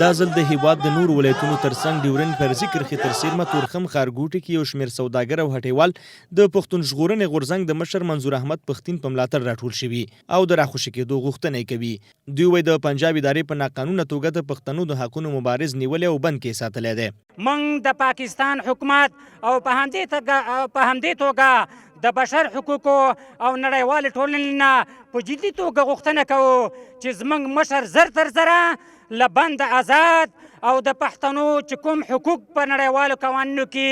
دا ځل د هېواد د نورو ولایتونو ترڅنګ ډیورنډ فرضي کرښې تر څېرمه تورخم ښارګوټي کې یو شمېر سوداګر او هټیوال د پښتون ژغورنې غورځنګ د مشر منظور احمد پښتین په ملاتړ راټول شوي او د راخوشې کېدو غوښتنه یې کوي. دوی وایي د پنجاب ادارې په ناقانونه توګه د پښتنو د حقونو مبارز نیولی او بند کې یې ساتلی دی. موږ د پاکستان حکومت او په همدې توګه د بشر حقوقو او نړیوالې ټولنې نه په جدي توګه غوښتنه کوو چې زموږ مشر زر تر زره له بنده ازاد او د پښتنو چې کوم حقوق په نړیوالو قوانینو کې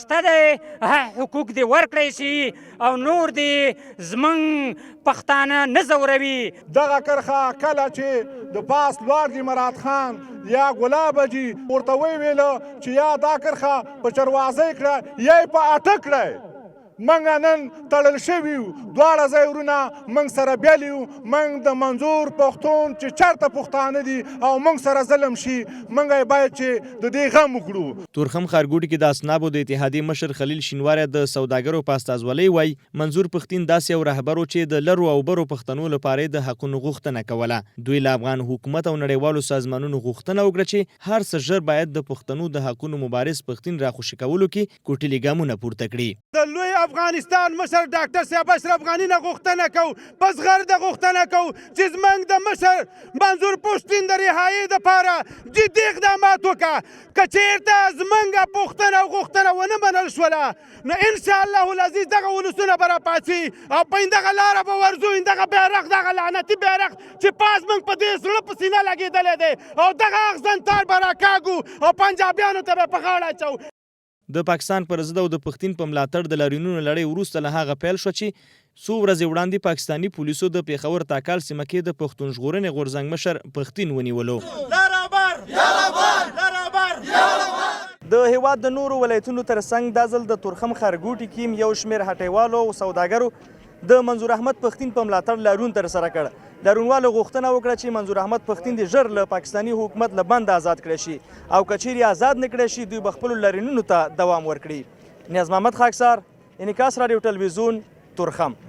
شته دی هغه حقوق دې ورکړی شي او نور دې زمونږ پښتانه نه ځوروي. دغه کرښه کله چې د پاس لوړ دي مراد خان یا ګلاب جي ورته ویې ویل چې یا دا کرښه په چروازۍ کړه یا یې په اټک کړی. موږ نن تړل شوي یو، دواړه ځای ورونه موږ سره بیل یو، موږ د منظور پښتون چې چرته پښتانه دي او موږ سره ظلم شي موږ یې باید چې د دې غم وکړو. تورخم ښارګوټي کې د اصنابو د اتحادیې مشر خلیل شینواری د سوداګرو په استازولۍ وايي، منظور پښتین داسې یو رهبر و چې د لرو او برو پښتنو لپاره یې د حقونو غوښتنه کوله. دوی له افغان حکومت او نړیوالو سازمانونو غوښتنه وکړه چې هر څه ژر باید د پښتنو د حقونو مبارز پښتین راخوشې کولو کې کوټلي ګامونه پورته کړي. د لوی افغانستان مشر ډاکټر صاحب اشرف غني نه غوښتنه کوو، په زغرده غوښتنه کوو چې زمونږ د مشر منظور پښتین د رهایۍ دپاره جدي اقدامات وکړه. که چیرته زمونږ پوښتنه او غوښتنه ونه منل شوله نو ان شاء الله العزیز دغه ولسونه به راپاڅي او په همدغه لاره به ورځو، همدغه بیرغ، دغه لعنتي بیرغ چې پاس مونږ په دې زړه په سینه لګېدلی دی او دغه اغزن تار به راکاږو او پنجابیانو ته به په غاړه اچوو. د پاکستان پر ضد او د پښتین په ملاتړ د لاریونونو لړۍ وروسته له هغه پیل شوه چې څو ورځې وړاندې پاکستاني پولیسو د پېښور تاکال سیمه کې د پښتون ژغورنې غورځنګ مشر پښتین ونیولو. د هېواد د نورو ولایتونو ترڅنګ دا ځل د تورخم ښارګوټي کې هم یو شمېر هټۍوالو او سوداګرو د منظور احمد پښتین په ملاتړ لاریون ترسره کړ. لاریونوالو غوښتنه وکړه چې منظور احمد پښتین دې ژر له پاکستاني حکومت له بنده ازاد کړی شي او که چیرې ازاد نه کړی شي دوی به خپلو لاریونونو ته دوام ورکړي. نیاز محمد خاکسار، انعکاس راډیو ټلویزیون، تورخم.